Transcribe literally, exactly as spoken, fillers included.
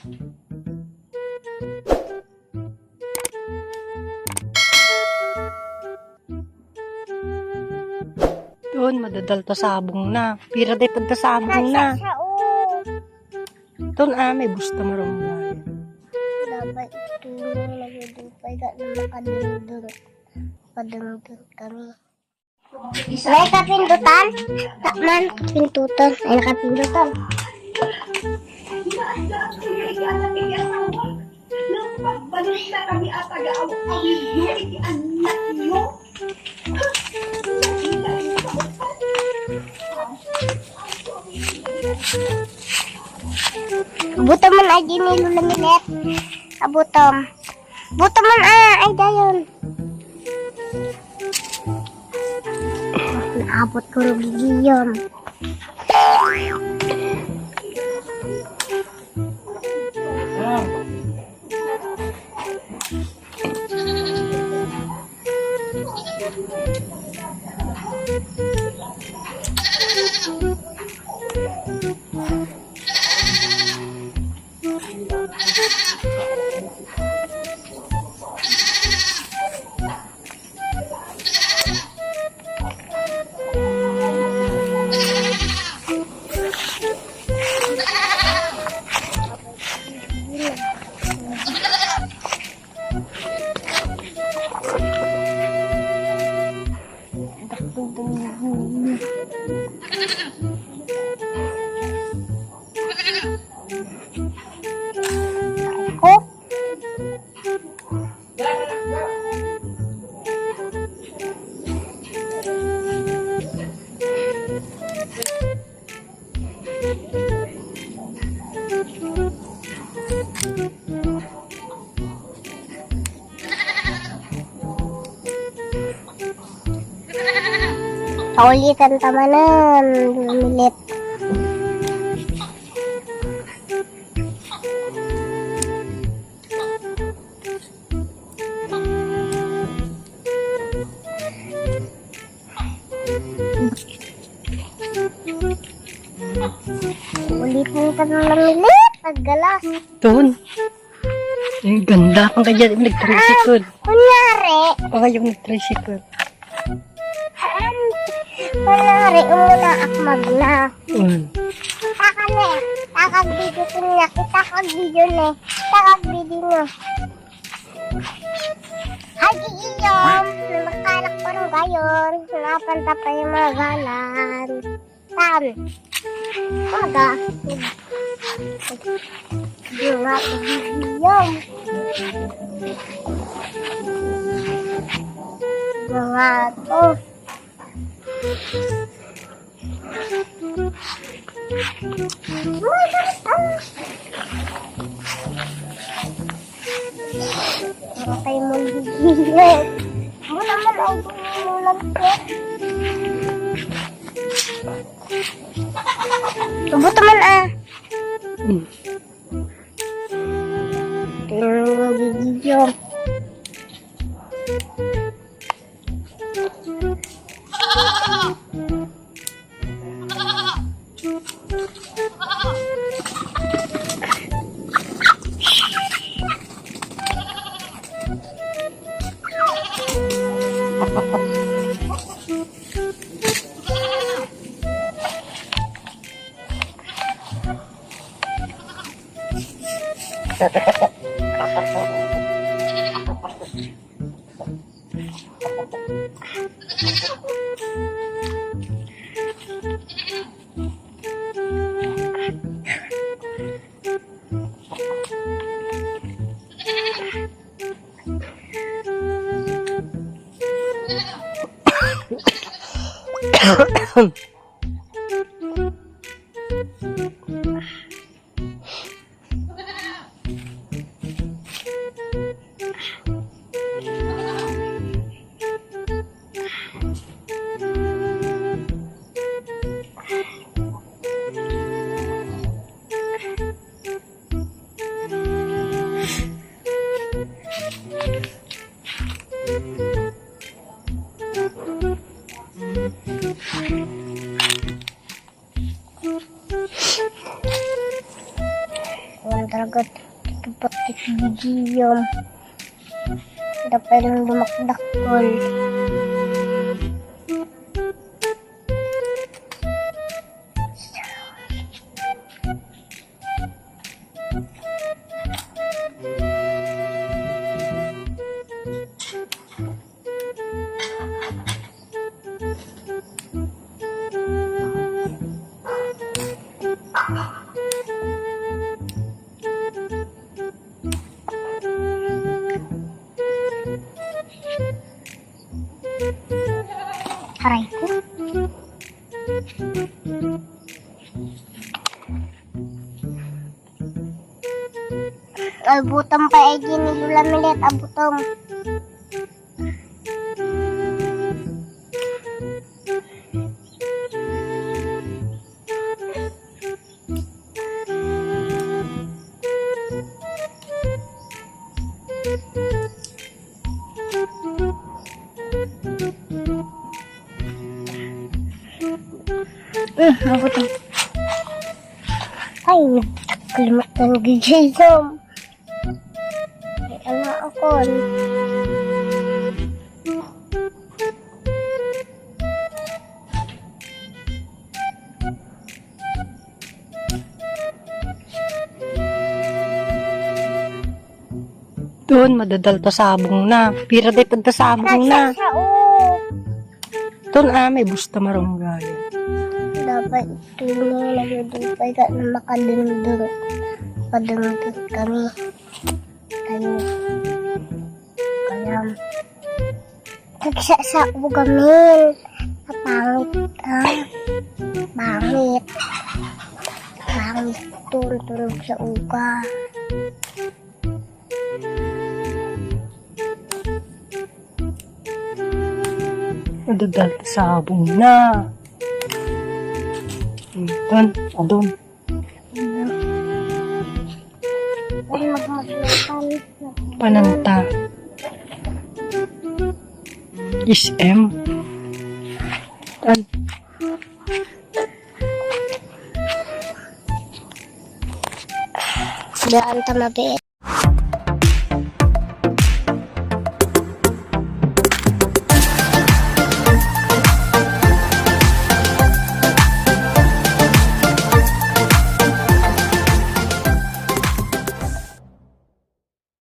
Doon, madadal ta sabong na. Pira day pagta sabong na. Nasa sao. Doon, ah, may busta marunong. Dapat ito yung nagdudupay ka na makadungdung. Makadungdung kami. May kapindutan? Takman, kapindutan. Ay, nakapindutan. Buto man ay ginilulanginet. Abutom. Buto man, ah, ay dayon. Naabot ko rugigiyom. Oh. Paulitan ta manen, lumilit. Ulitin ta na lang ulit. Paggalas. Doon. Ang ganda pang kaya yung nag-tricycle. Kunyari. O, yung nag-tricycle. Kunyari, umuna ak magna. Mm. Takane, takag video ko niya. Itakag video ne. Takag video ne. Agi iyom, na magkalak pa rin gayon. Napanta pa yung mga galan. Tan. Aga. Agi iyom. Mga to. Patay mo, gigil. Mo naman ay gumulang ko. Tubo naman, ah. Mm. Tingnan mo, video. Talaga, tupot ti gigiyom. Dapat lang dumakdakol. Aray ko. Abutom pa iti ni Lola Milet, abutom. Hmm, ako to. Ay, kalimutan ni Jason. Ay, ala ako. Ton, madadal ta sabong na. Pira dayta da sabong na. Nasasao. Ton, ah, may busta marunggay. Dapat ito na, nagdupay ka na makadungdung. Makadungdung kami. Kayo. Kaya, nagsasao kami. Pangit, ah. Pangit. Pangit. Tulog-tulog sa uga. Adadal ta sabong na. Ton, adun. Ay, magmaglutan. Pananta. Is M. Tan. Daan ta mabiit.